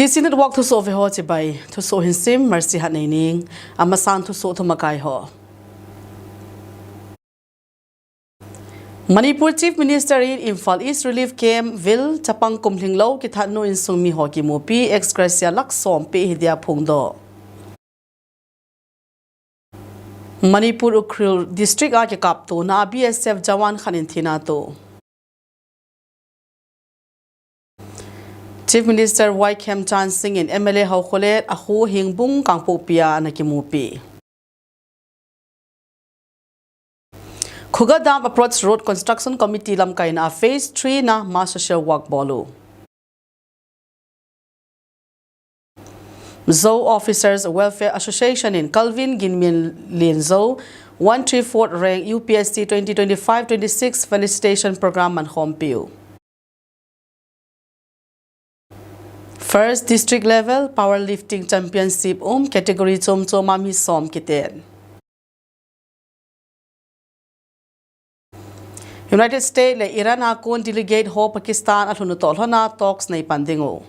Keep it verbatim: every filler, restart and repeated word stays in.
TC Network thusoh veho chibai. Thusoh hin sim, Mercy Hatneining. Amasang thusoh thumakai ho. Manipur Chief Minister in Imphal East Relief Camp vil chapang kum lhinglou kithat nu insung mi ho kimupi, ex gratia lakh som pe hidia phongdoh. Manipur Ukhrul District a kikaptona a BSF jawan khat in thina to. Chief Minister Y Khemchand Singh in MLA Haokholet, Akhu, Hengbung, Kangpokpi a ana kimupi. Khuga Dam Approach Road Construction Committee lamkaina a Phase three na ma social work bol u. Zo Officers Welfare Association in Calvin Ginminlen Zo, one three fourth rank, UPSC twenty twenty-five twenty-six felicitation program mankhompiu. First District Level Powerlifting Championship um, category chom chom a mi som kiten. United States le Iran a kon delegate ho Pakistan alhun u toh lhona talks neipan ding u.